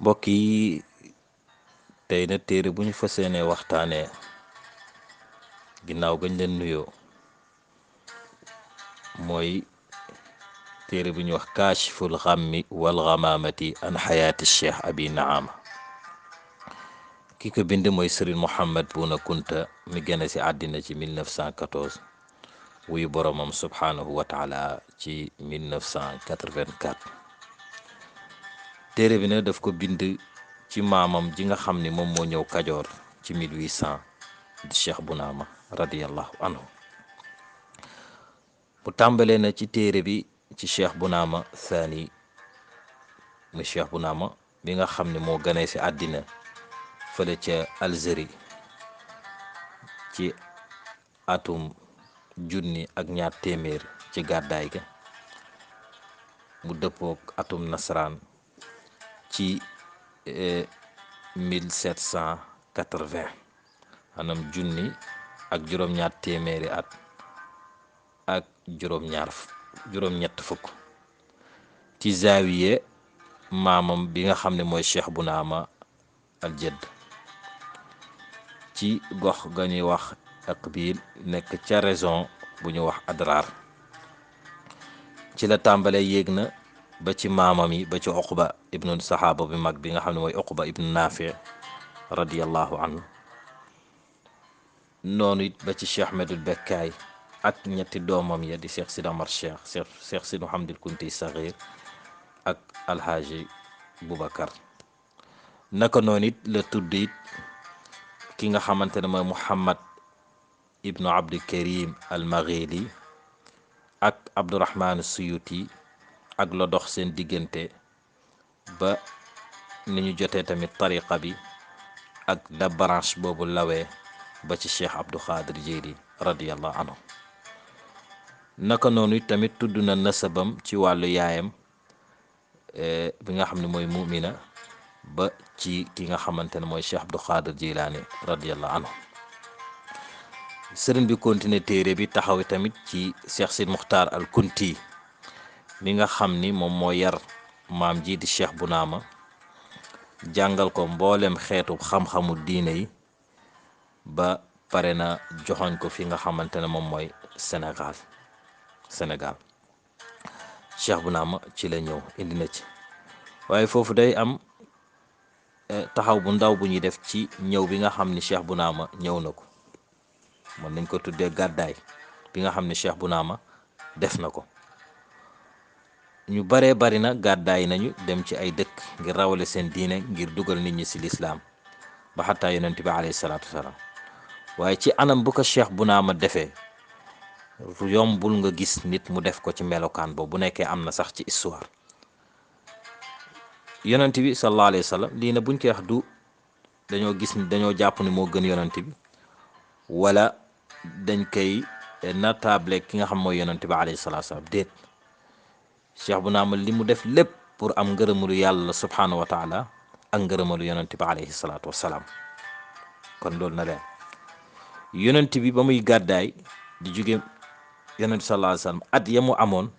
mbokk yi tey na téere bu ñu fas yéenee waxtaanee ginnaaw gañ leen nuyoo mooy téere bu ñuy wax kaashiful xammi wal xamaamati an xayaati cheikh abi naama ki ko bind mooy sëriñ Mouhamed Bouna Kunta mi gën ci àddina ci 1914 wuyu boromam subhaanahu wa taala ci 1984. téere bi nag daf ko bind ci maamam ji nga xam ni moom moo ñëw kajoor ci 1800 di cheikh Bounama radiyallahu anhu. mu tàmbalee na ci téere bi ci cheikh Bounama Thani mu cheikh Bounama bi nga xam ne moo ganee ci àddina fële ca Algérie ci atum junni ak ñaar téeméer ci gàddaay ga mu dëppook atum nasaraan ci 1780 anam junni ak juróom-ñaar téeméeri at ak juróom-ñett fukk ci zaawiye maamam bi nga xam ne mooy cheikh Bounama al Jadd ci gox ga ñuy wax Aqbil nekk ca région bu ñu wax Adrar. ci la tàmbalee yéeg na ba ci maamam yi ba ci Uqba ibnu saxaaba bi mag bi nga xam ne mooy Uqba ibnu Naafi radiyallahu anhu. noonu it ba ci cheikh Ahmedul Bekkaay ak ñetti doomam ya di cheikh Sidi Amar cheikh Sidi Mouhamadul Kunti Saxiir ak alhaaji Boubacar. naka noonu it la tudd it ki nga xamante ne mooy Muhammad ibnu Abdul Karim al Maghili ak Abdurahman Suyuti ak la dox seen diggante ba ni ñu jotee tamit tariqa bi ak la branche boobu lawee ba ci cheikh Abdou Khadir Jeyli radiyallahu anhu. naka noonu it tamit tudd na nasabam ci wàllu yaayam bi nga xam ne mooy mumina ba ci ki nga xamante ne mooy cheikh Abdou Khadir Jilaani radiyallahu anhu. sëriñ bi continué téere bi taxaw tamit ci cheikh Sid Muxtaar al Kunti mi nga xam ni moom moo yar maam ji di cheikh Bounama jàngal ko mboolem xeetu xam-xamu diine yi ba pare na joxoñ ko fi nga xamante ne moom mooy Sénégal cheikh Bounama ci la ñëw indi na ci. waaye foofu day am taxaw bu ndaw bu ñuy def ci ñëw bi nga xam ni cheikh Bounama ñëw na ko mën nañ ko tuddee gàddaay bi nga xam ne cheikh Bounama def na ko. ñu baree bari na gàddaay nañu dem ci ay dëkk ngir rawale seen diine ngir dugal nit ñi ci lislaam ba xataa yonent bi alayhi salaatu wasalaam. waaye ci anam bu ko cheikh Bounama defee yombul nga gis nit mu def ko ci melokaan boobu bu nekkee am na sax ci histoire. yonent bi sallallahu alayhi wa sallam lii na buñ koy wax du dañoo gis ni dañoo jàpp ni moo gën yonent bi wala dañ koy natable ki nga xam mooy yonent bi alayhi salaatu wasalaam déet. cheikh Bounama li mu def lépp pour am ngërëmalu yàlla subhanahu wa taala ak ngërëmalu yonent bi alayhi salaatu wasalaam kon loolu na leen. yonent bi ba muy gàddaay di jóge yonent bi sallallahu alayhi wa sallam at ya mu amoon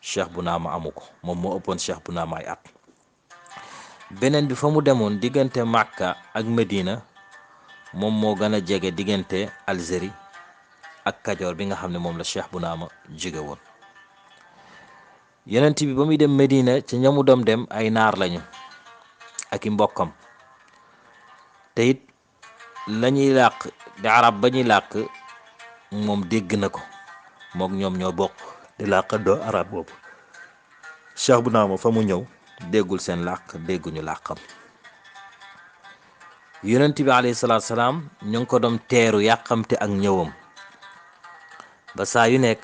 cheikh Bounama amu ko moom moo ëppoon cheikh Bounama ay at. beneen bi fa mu demoon diggante Makka ak Medina moom moo gën a jege diggante Algérie ak Kajoor bi nga xam ne moom la cheikh Bounama jóge woon. yonent bi ba muy dem Medina ca ñamu doom dem ay naar lañu ak i mbokkam te it la ñuy làq di arab ba ñuy làq moom dégg na ko mook ñoom ñoo bokk di làq doo arab boobu. cheikh Bounama fa mu ñëw déggul seen làq dégguñu làqam. yonent bi alayhi salaatu salaam ñu ngi ko doon teeru yàqamte ak ñëwam ba saa yu nekk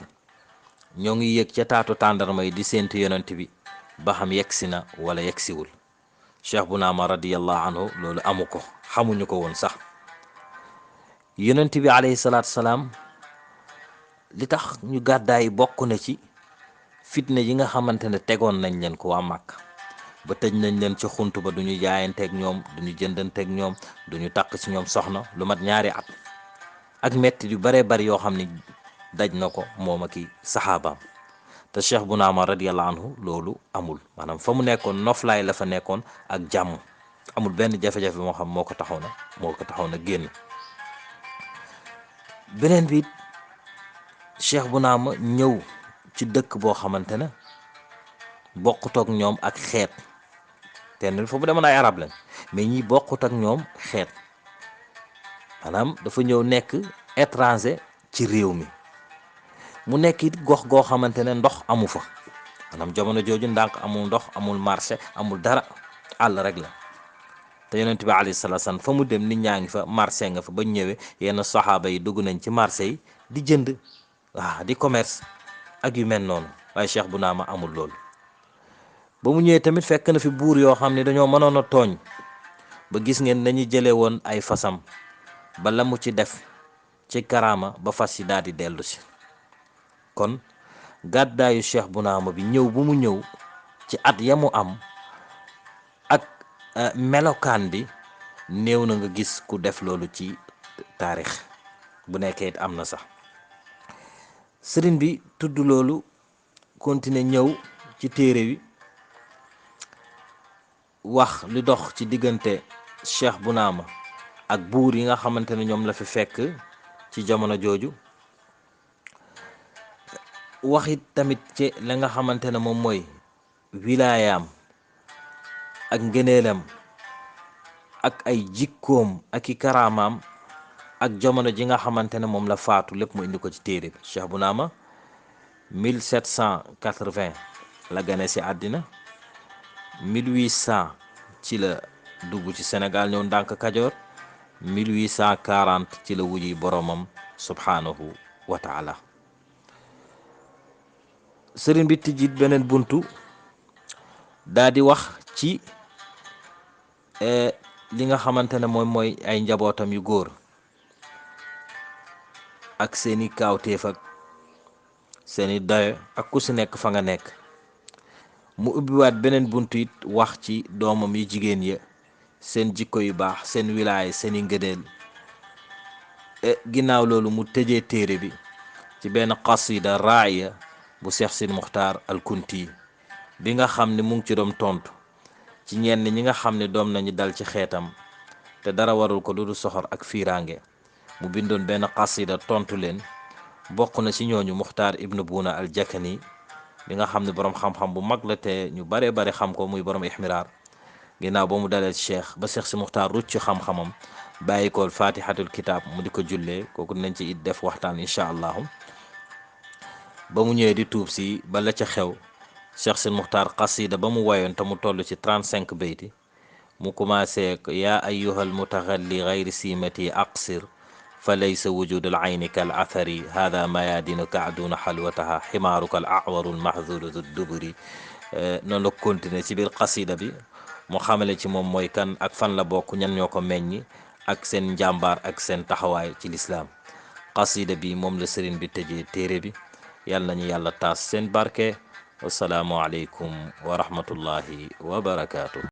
ñoo ngi yëg ca taatu tàndarma yi di séentu yonent bi ba xam yegsi na wala yegsiwul. cheikh Bounama radiyallahu anhu loolu amu ko xamuñu ko woon sax. yonent bi alayhi salaatu salaam li tax ñu gàddaay bokk na ci fitna yi nga xamante ne tegoon nañ leen ko waa Màkk ba tëj nañ leen ci xunt ba duñu jaayanteeg ñoom duñu jëndanteeg ñoom duñu takk ci ñoom soxna lu mat ñaari at ak metti yu baree bari yoo xam ni daj na ko moom ak i saxaabaam te Cheikh Bounama radiyallahu anhu loolu amul maanaam fa mu nekkoon noflaay la fa nekkoon ak jàmm amul benn jafe-jafe moo xam moo ko taxaw na génn. beneen bi Cheikh Bounama ñëw ci dëkk boo xamante ne bokkut ak ñoom ak xeet te fa mu demoon ay arab lañ mais ñi bokkut ak ñoom xeet maanaam dafa ñëw nekk étranger ci réew mi mu nekk it gox goo xamante ne ndox amu fa maanaam jamono jooju ndànk amul ndox amul marché amul dara àll rek la te yonent bi alayhi salaatu salaam fa mu dem nit ñaa ngi fa marché nga fa ba ñëwee yenn saxaaba yi dugg nañ ci marché yi di jënd waaw di commerce ak yu mel noonu waaye Cheikh Bounama amul loolu. ba mu ñëwee tamit fekk na fi buur yoo xam ne dañoo mënoon a tooñ ba gis ngeen nañu jëlee woon ay fasam ba la mu ci def ci karaama ba fas yi daal di dellu si. kon gàddaayu Cheikh Bounama bi ñëw bu mu ñëw ci at ya mu am ak melokaan bi néew na nga gis ku def loolu ci taarix bu nekkee it am na sax. sëriñ bi tudd loolu continuer ñëw ci téere wi wax li dox ci diggante Cheikh Bounama ak buur yi nga xamante ne ñoom la fi fekk ci jamono jooju. wax it tamit ci la nga xamante ne moom mooy wilaayaam ak ngëneelam ak ay jikkoom ak i karaamaam ak jamono ji nga xamante ne moom la faatu lépp mu indi ko ci téere bi. Cheikh Bounama 1780 la gane si àddina 1800 ci la dugg ci Sénégal ñëw ndànk Kajoor 1840 ci la wuji boromam subhanahu wa taala. sëriñ bi tijjit beneen buntu daa di wax ci li nga xamante ne moom mooy ay njabootam yu góor ak seeni kaawteef ak seeni dayo ak ku si nekk fa nga nekk. mu ubbiwaat beneen buntu it wax ci doomam yi jigéen ya seen jikko yu baax seen wilaay seeni ngëneel. ginnaaw loolu mu tëjee téere bi ci benn qasida raaya bu Cheikh Sidi Muxtaar al Kunti bi nga xam ne mu ngi ci doom tontu ci ñenn ñi nga xam ne doom nañu dal ci xeetam te dara warul ko lu dul soxor ak fiiraange. mu bindoon benn qasida tontu leen bokk na ci ñooñu Muxtaar ibnu Buna al Jakani bi nga xam ne boroom xam-xam bu mag la te ñu bare bare xam ko muy borom Ihmiraar. ginnaaw ba mu dalee Cheikh ba Cheikh si Muxtaar rucc xam-xamam bàyyi ko fatihatul kitab mu di ko jullee kooku nañ ci it def waxtaan incha allahu. ba mu ñëwee di tuub si ba la ca xew Cheikh si Muxtaar qasida ba mu wayoon te mu toll ci 35 bayti mu commencé yaa ayyuhal mutaxalli gayri simati aqsir fa laysa wujudul ayni kal athari hada mayadinu kaaduna xalwataha ximaaruka al awaru lmahdulu du duburi. noonu la continuer ci biir qasida bi mu xamale ci moom mooy kan ak fan la bokk ñan ñoo ko meññi ak seen njàmbaar ak seen taxawaay ci lislaam. qasida bi moom la sëriñ bi tëjee téere bi. yàlla nañu yàlla taas seen barke. wasalaamu aleykum wa rahmatullahi wa barakaatu.